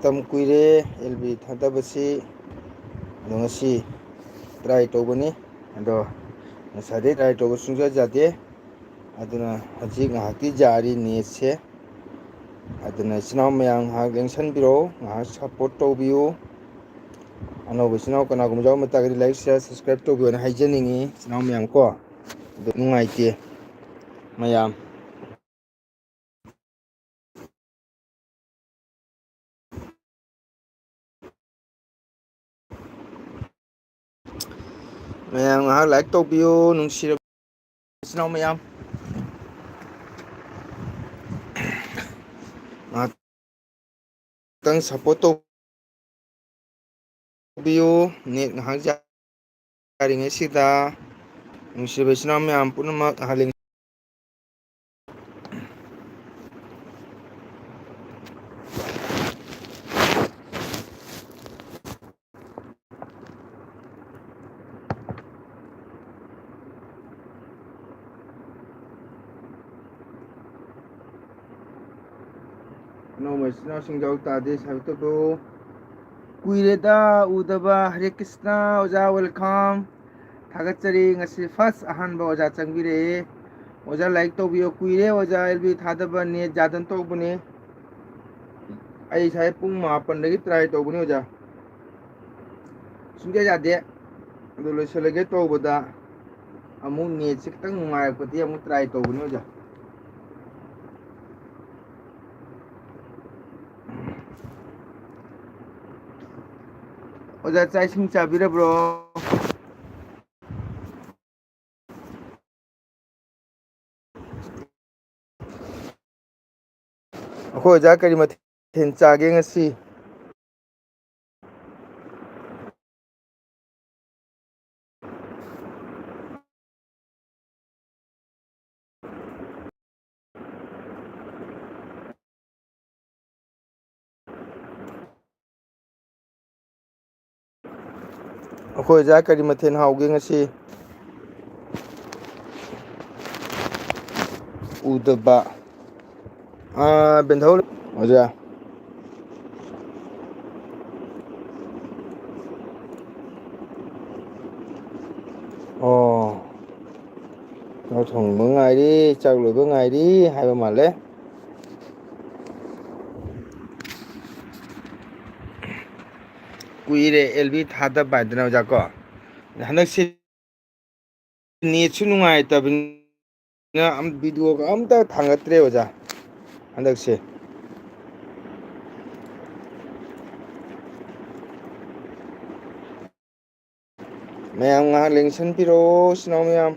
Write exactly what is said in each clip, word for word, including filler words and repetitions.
ꯃꯇꯝ ꯀꯨꯏꯔꯦ L B ꯊꯥꯗꯕꯁꯤ꯫ ꯑꯗꯣ ꯉꯁꯤ ꯇ꯭ꯔꯥꯏ ꯇꯧꯕꯅꯤ꯫ ꯑꯗꯣ ꯉꯁꯥꯏꯗꯩ ꯇ꯭ꯔꯥꯏ ꯇꯧꯕ ꯁꯨꯡꯌꯥ ꯌꯥꯗꯦ꯫ ꯑꯗꯨꯅ ꯍꯧꯖꯤꯛ ꯉꯥꯏꯍꯥꯛꯇꯤ ꯌꯥꯔꯤ ꯅꯦꯠꯁꯦ꯫ ꯑꯗꯨꯅ ꯏꯆꯤꯟ ꯏꯅꯥꯎ ꯃꯌꯥꯝ ꯉꯥꯏꯍꯥꯛ ꯂꯦꯡꯁꯟꯕꯤꯔꯛꯑꯣ, ꯉꯥꯏꯍꯥꯛ ꯁꯞꯄꯣꯔꯠ ꯇꯧꯕꯤꯌꯨ꯫ ꯑꯅꯧꯕ ꯏꯆꯤꯟ ꯏꯅꯥꯎ ꯀꯅꯥꯒꯨꯝꯕ ꯌꯥꯎꯔꯝꯕ ꯇꯥꯔꯒꯗꯤ ꯂꯥꯏꯛ, ꯁꯤꯌꯥꯔ, ꯁꯕꯁꯀ꯭ꯔꯥꯏꯕ ꯇꯧꯕꯤꯌꯣꯅ ꯍꯥꯏꯖꯅꯤꯡꯉꯤ ꯏꯆꯤꯟ ꯏꯅꯥꯎ ꯃꯌꯥꯝ ꯀꯣ꯫ ꯑꯗꯨ ꯅꯨꯡꯉꯥꯏꯇꯦ ꯃꯌꯥꯝ꯫ ꯃꯌꯥꯝ ꯉꯥꯏꯍꯥꯛ ꯂꯥꯏꯛ ꯇꯧꯕꯤꯌꯨ, ꯅꯨꯡꯁꯤꯔꯕ ꯏꯆꯤꯟ ꯏꯅꯥꯎ ꯃꯌꯥꯝ꯫ ꯉꯥꯏꯍꯥꯛꯇꯪ ꯁꯞꯄꯣꯔꯠ ꯇꯧꯕꯤꯌꯨ꯫ ꯅꯦꯠ ꯉꯥꯏꯍꯥꯛ ꯌꯥꯔꯤꯉꯩꯁꯤꯗ ꯅꯨꯡꯁꯤꯔꯕ ꯏꯆꯤꯟ ꯏꯅꯥꯎ ꯃꯌꯥꯝ ꯄꯨꯝꯅꯃꯛ ꯉꯥꯏꯍꯥꯛ ꯑꯅꯧꯕ ꯏꯆꯤꯟ ꯏꯅꯥꯎꯁꯤꯡ ꯌꯥꯎ ꯇꯥꯔꯗꯤ ꯁꯕꯁꯀ꯭ꯔꯥꯏꯕ ꯇꯧꯕꯤꯌꯨ꯫ ꯀꯨꯏꯔꯦꯗ ꯎꯗꯕ꯫ ꯍꯔꯦ ꯀ꯭ꯔꯤꯁꯅ ꯑꯣꯖꯥ, welcome꯫ ꯊꯥꯒꯠꯆꯔꯤ꯫ ꯉꯁꯤ ꯐꯥꯔꯁ ꯑꯍꯥꯟꯕ ꯑꯣꯖꯥ ꯆꯪꯕꯤꯔꯛꯑꯦ꯫ ꯑꯣꯖꯥ ꯂꯥꯏꯛ ꯇꯧꯕꯤꯌꯣ꯫ ꯀꯨꯏꯔꯦ ꯑꯣꯖꯥ ꯑꯦꯜ ꯕꯤ ꯊꯥꯗꯕ, ꯅꯦꯠ ꯌꯥꯗꯅ ꯇꯧꯕꯅꯦ꯫ ꯑꯩ ꯉꯁꯥꯏ ꯄꯨꯡ ꯃꯥꯄꯟꯗꯒꯤ ꯇ꯭ꯔꯥꯏ ꯇꯧꯕꯅꯤ ꯑꯣꯖꯥ, ꯁꯨꯡꯌꯥ ꯌꯥꯗꯦ꯫ ꯑꯗꯨ ꯂꯣꯏꯁꯤꯜꯂꯒꯦ ꯇꯧꯕꯗ ꯑꯃꯨꯛ ꯅꯦꯠꯁꯦ ꯈꯤꯇꯪ ꯅꯨꯡꯉꯥꯏꯔꯛꯄꯗꯤ ꯑꯃꯨꯛ ꯇ꯭ꯔꯥꯏ ꯇꯧꯕꯅꯤ ꯑꯣꯖꯥ꯫ ꯑꯣꯖꯥ ꯆꯥꯛ ꯏꯁꯤꯡ ꯆꯥꯕꯤꯔꯕ꯭ꯔꯣ? ꯑꯩꯈꯣꯏ ꯑꯣꯖꯥ ꯀꯔꯤ ꯃꯊꯦꯜ ꯆꯥꯒꯦ ꯉꯁꯤ? ꯑꯩꯈꯣꯏ ꯑꯣꯖꯥ ꯀꯔꯤ ꯃꯊꯦꯜ ꯍꯥꯎꯒꯦ ꯉꯁꯤ? ꯎꯗꯕ꯫ ꯑꯥ, ꯕꯦꯟꯊꯧ ꯑꯣꯖꯥ꯫ ꯊꯣꯡꯕ ꯉꯥꯏꯔꯤ, ꯆꯥꯛ ꯂꯣꯏꯕ ꯉꯥꯏꯔꯤ ꯍꯥꯏꯕ ꯃꯥꯜꯂꯦ꯫ ꯀꯨꯏꯔꯦ ꯑꯦꯜ ꯕꯤ ꯊꯥꯗꯕ ꯍꯥꯏꯗꯅ ꯑꯣꯖꯥ ꯀꯣ꯫ ꯍꯟꯗꯛꯁꯤ ꯅꯦꯠꯁꯨ ꯅꯨꯡꯉꯥꯏꯇꯕꯅꯤꯅ ꯑꯝ-, ꯚꯤꯗꯤꯑꯣꯒ ꯑꯝꯇ ꯊꯥꯡꯒꯠꯇ꯭ꯔꯦ ꯑꯣꯖꯥ ꯍꯟꯗꯛꯁꯦ꯫ ꯃꯌꯥꯝ ꯉꯥꯏꯍꯥꯛ ꯂꯦꯡꯁꯟꯕꯤꯔꯣ, ꯏꯆꯤꯟ ꯏꯅꯥꯎ ꯃꯌꯥꯝ꯫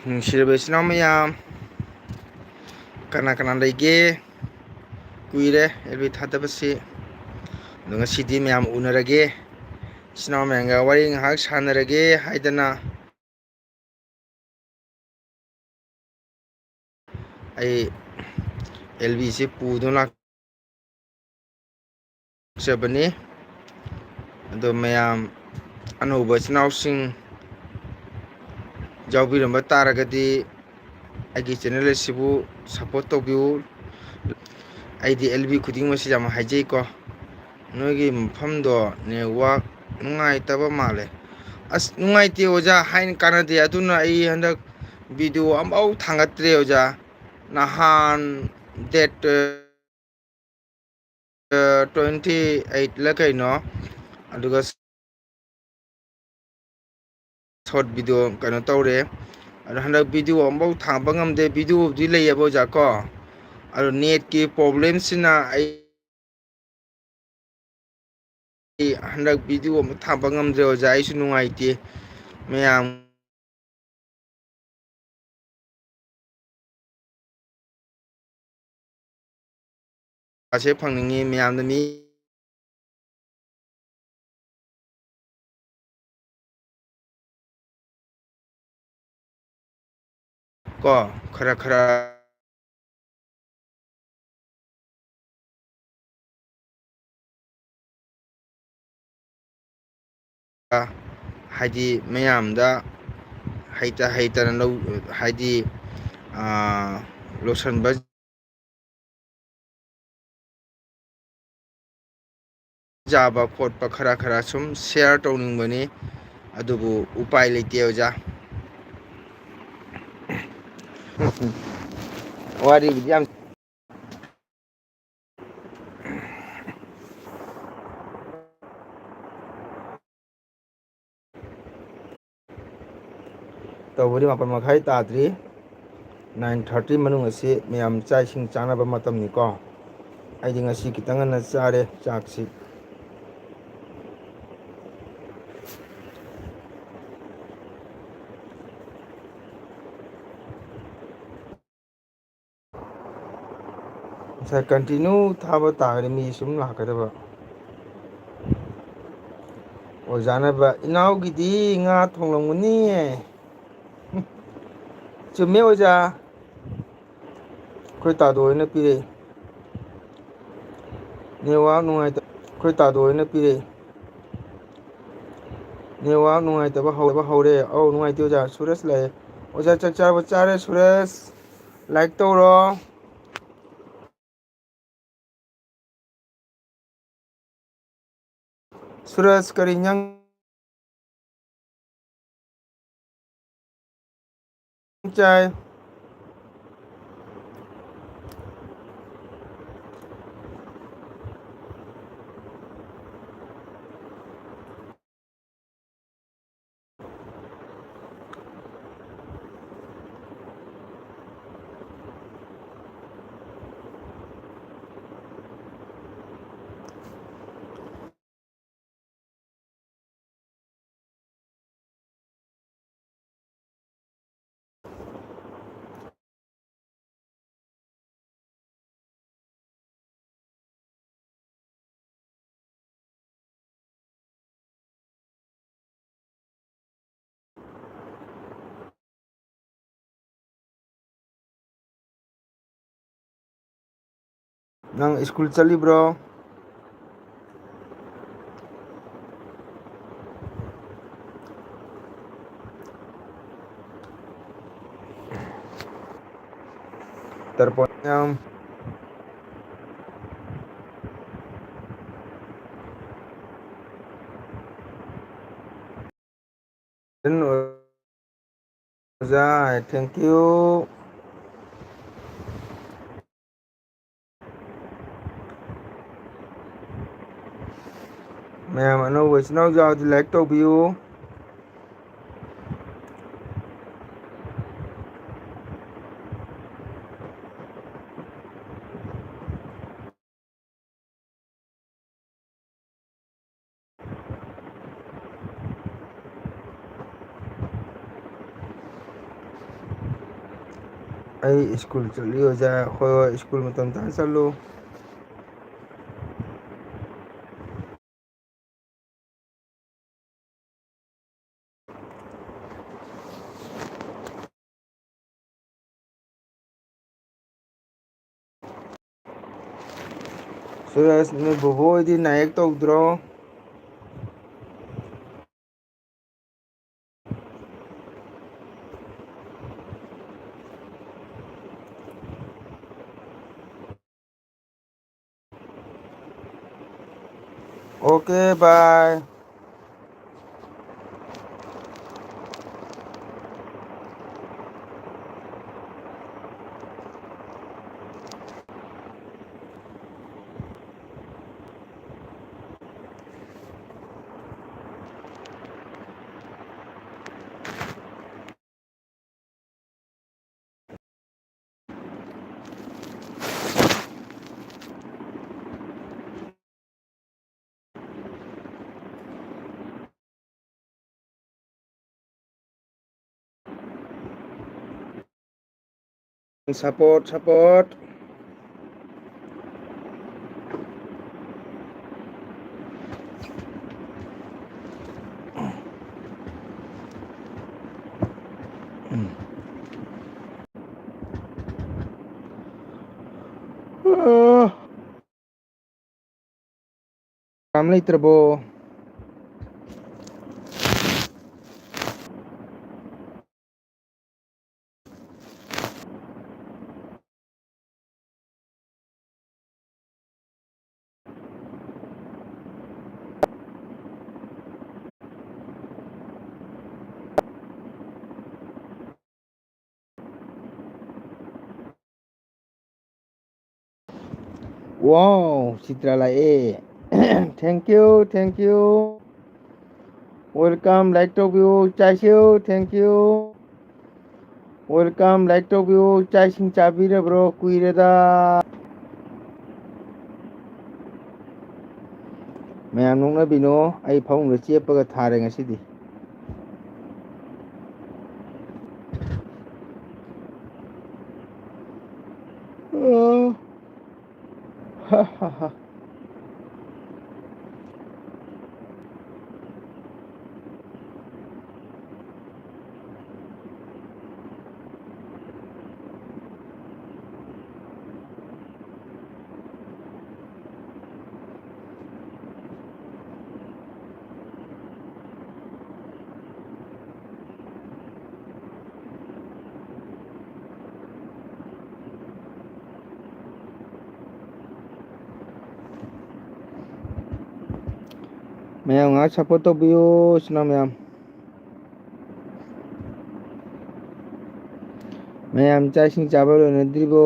ꯅꯨꯡꯁꯤꯔꯕ ꯏꯆꯤꯟ ꯏꯅꯥꯎ ꯃꯌꯥꯝ, ꯀꯅꯥ ꯀꯅꯥ ꯂꯩꯒꯦ? ꯀꯨꯏꯔꯦ ꯑꯦꯜ ꯕꯤ ꯊꯥꯗꯕꯁꯤ꯫ ꯑꯗꯣ ꯉꯁꯤꯗꯤ ꯃꯌꯥꯝ ꯎꯅꯔꯒꯦ, ꯏꯆꯤꯟ ꯏꯅꯥꯎ ꯃꯌꯥꯝꯒ ꯋꯥꯔꯤ ꯉꯥꯏꯍꯥꯛ ꯁꯥꯟꯅꯔꯒꯦ ꯍꯥꯏꯗꯅ ꯑꯩ ꯑꯦꯜ ꯕꯤꯁꯦ ꯄꯨꯗꯨꯅ ꯂꯥꯛꯆꯕꯅꯤ꯫ ꯑꯗꯣ ꯃꯌꯥꯝ ꯑꯅꯧꯕ ꯏꯆꯤꯟ ꯏꯅꯥꯎꯁꯤꯡ ꯌꯥꯎꯕꯤꯔꯝꯕ ꯇꯥꯔꯒꯗꯤ ꯑꯩꯒꯤ ꯆꯦꯅꯦꯜ ꯑꯁꯤꯕꯨ ꯁꯞꯄꯣꯔꯠ ꯇꯧꯕꯤꯌꯨ꯫ ꯑꯩꯗꯤ ꯑꯦꯜ ꯕꯤ ꯈꯨꯗꯤꯡꯃꯛꯁꯤ ꯌꯥꯝ ꯍꯥꯏꯖꯩꯀꯣ꯫ ꯅꯣꯏꯒꯤ ꯃꯐꯝꯗꯣ ꯅꯦꯠꯋꯥꯛ ꯅꯨꯡꯉꯥꯏꯇꯕ ꯃꯥꯜꯂꯦ꯫ ꯑꯁ, ꯅꯨꯡꯉꯥꯏꯇꯦ ꯑꯣꯖꯥ, ꯍꯥꯏꯅ ꯀꯥꯟꯅꯗꯦ꯫ ꯑꯗꯨꯅ ꯑꯩ ꯍꯟꯗꯛ ꯚꯤꯗꯤꯑꯣ ꯑꯃꯐꯥꯎ ꯊꯥꯡꯒꯠꯇ꯭ꯔꯦ ꯑꯣꯖꯥ꯫ ꯅꯍꯥꯟ ꯗꯦꯠ ꯇ꯭ꯋꯦꯟꯇꯤ ꯑꯩꯠꯂ ꯀꯩꯅꯣ, ꯑꯗꯨꯒ ꯁꯣꯔꯠ ꯚꯤꯗꯤꯑꯣ ꯀꯩꯅꯣ ꯇꯧꯔꯦ꯫ ꯑꯗꯣ ꯍꯟꯗꯛ ꯚꯤꯗꯤꯑꯣ ꯑꯃꯐꯥꯎ ꯊꯥꯡꯕ ꯉꯝꯗꯦ꯫ ꯚꯤꯗꯤꯑꯣꯕꯨꯗꯤ ꯂꯩꯌꯦꯕ ꯑꯣꯖꯥ ꯀꯣ, ꯑꯗꯣ ꯅꯦꯠꯀꯤ ꯄ꯭ꯔꯣꯕ꯭ꯂꯦꯝꯁꯤꯅ ꯑꯩ ꯑꯩ ꯍꯟꯗꯛ ꯚꯤꯗꯤꯑꯣ ꯑꯃ ꯊꯥꯕ ꯉꯝꯗ꯭ꯔꯦ ꯑꯣꯖꯥ, ꯑꯩꯁꯨ ꯅꯨꯡꯉꯥꯏꯇꯦ꯫ ꯃꯌꯥꯝ ꯄꯩꯁꯥꯁꯦ ꯐꯪꯅꯤꯡꯉꯤ, ꯃꯌꯥꯝꯅ ꯃꯤ ꯀꯣ ꯈꯔ ꯈꯔ ꯍꯥꯏꯗꯤ ꯃꯌꯥꯝꯗ ꯍꯩꯇ ꯍꯩꯇꯅ ꯂꯧ, ꯍꯥꯏꯗꯤ, ꯑꯥ, ꯂꯣꯏꯁꯟꯕ ꯌꯥꯕ ꯈꯣꯠꯄ ꯈꯔ ꯈꯔ ꯁꯨꯝ share ꯇꯧꯅꯤꯡꯕꯅꯤ, ꯑꯗꯨꯕꯨ ꯎꯄꯥꯏ ꯂꯩꯇꯦ ꯑꯣꯖꯥ꯫ ꯋꯥꯔꯤꯕꯨꯗꯤ ꯌꯥꯝ ꯇꯧꯕꯗꯤ ꯃꯥꯄꯟ ꯃꯈꯥꯏ ꯇꯥꯗ꯭ꯔꯤ꯫ Nine thirty ꯃꯅꯨꯡ ꯑꯁꯤ ꯃꯌꯥꯝ ꯆꯥꯛ ꯏꯁꯤꯡ ꯆꯥꯅꯕ ꯃꯇꯝꯅꯤꯀꯣ꯫ ꯑꯩꯗꯤ ꯉꯁꯤ ꯈꯤꯇꯪ ꯉꯟꯅ ꯆꯥꯔꯦ ꯆꯥꯛꯁꯤ꯫ ꯉꯁꯥꯏ continue ꯊꯥꯕ ꯇꯥꯔꯗꯤ ꯃꯤ ꯁꯨꯝ ꯂꯥꯛꯀꯗꯕ꯫ ꯑꯣꯖꯥꯅꯕ, "ꯏꯅꯥꯎꯒꯤꯗꯤ ꯉꯥ ꯊꯣꯡꯂꯝꯒꯅꯤꯌꯦ"꯫ ꯆꯨꯝꯃꯦ ꯑꯣꯖꯥ꯫ ꯑꯩꯈꯣꯏ ꯇꯥꯗꯣ ꯍꯣꯏꯅ ꯄꯤꯔꯛꯏ꯫ ꯅꯦꯠꯋꯥꯛ ꯅꯨꯡꯉꯥꯏꯇ-, ꯑꯩꯈꯣꯏ ꯇꯥꯗꯣ ꯍꯣꯏꯅ ꯄꯤꯔꯛꯏ꯫ ꯅꯦꯠꯋꯥꯛ ꯅꯨꯡꯉꯥꯏꯇꯕ ꯍꯧꯔꯕ ꯍꯧꯔꯦ꯫ ꯑꯧ, ꯅꯨꯡꯉꯥꯏꯇꯦ ꯑꯣꯖꯥ꯫ ꯁꯨꯔꯖ ꯂꯥꯛꯑꯦ꯫ ꯑꯣꯖꯥ, ꯆꯥꯛ ꯆꯥꯔꯕ? ꯆꯥꯔꯦ ꯁꯨꯔꯖ꯫ Like ꯇꯧꯔꯣ꯫ ꯁꯨꯔꯖ, ꯀꯔꯤ ꯏꯟꯖꯥꯡ ꯆꯥꯏ? ꯅꯪ ꯁ꯭ꯀꯨꯜ ꯆꯠꯂꯤꯕ꯭ꯔꯣ? ꯇꯔꯄꯣꯟ ꯃꯌꯥꯝ꯫ ꯑꯣꯖꯥ, thank you꯫ ꯃꯌꯥꯝ ꯑꯅꯧꯕ ꯏꯆꯤꯟ ꯏꯅꯥꯎ ꯌꯥꯎꯔꯗꯤ like ꯇꯧꯕꯤꯌꯨ꯫ ꯑꯩ ꯁ꯭ꯀꯨꯜ ꯆꯠꯂꯤ ꯑꯣꯖꯥ꯫ ꯍꯣꯏ, ꯍꯣꯏ, ꯁ꯭ꯀꯨꯜ ꯃꯇꯝ ꯆꯥꯅ ꯆꯠꯂꯨ꯫ ꯁꯨꯔꯖ, ꯅꯣꯏ ꯕꯣꯕꯣ ꯍꯣꯏꯗꯤ ꯅꯥꯏꯌꯦꯛ ꯇꯧꯗ꯭ꯔꯣ? Okay, bye. Support, support. ꯀꯅꯥꯝ ꯂꯩꯇ꯭ꯔꯕꯣ? Wow, ꯆꯤꯇ꯭ꯔ ꯂꯥꯛꯑꯦ꯫ Thank you, thank you. Welcome, like ꯇꯧꯕꯤꯌꯨ, ꯆꯥꯏꯁꯤꯌꯨ, thank you. Welcome, like ꯇꯧꯕꯤꯌꯨ, ꯆꯥꯛ ꯏꯁꯤꯡ ꯆꯥꯕꯤꯔꯕ꯭ꯔꯣ? ꯀꯨꯏꯔꯦꯗ꯫ ꯃꯌꯥꯝ ꯅꯣꯛꯅꯕꯤꯅꯣ, ꯑꯩ ꯐꯃꯨꯡꯗ ꯆꯦꯞꯄꯒ ꯊꯥꯔꯦ ꯉꯁꯤꯗꯤ꯫ ꯑꯣ꯫ ꯃꯌꯥꯝ ꯉꯥꯏꯍꯥꯛ support ꯇꯧꯕꯤꯌꯨ, ꯏꯆꯤꯟ ꯏꯅꯥꯎ ꯃꯌꯥꯝ꯫ ꯃꯌꯥꯝ ꯆꯥꯛ ꯏꯁꯤꯡ ꯆꯥꯕ ꯂꯣꯏꯅꯗ꯭ꯔꯤꯕꯣ?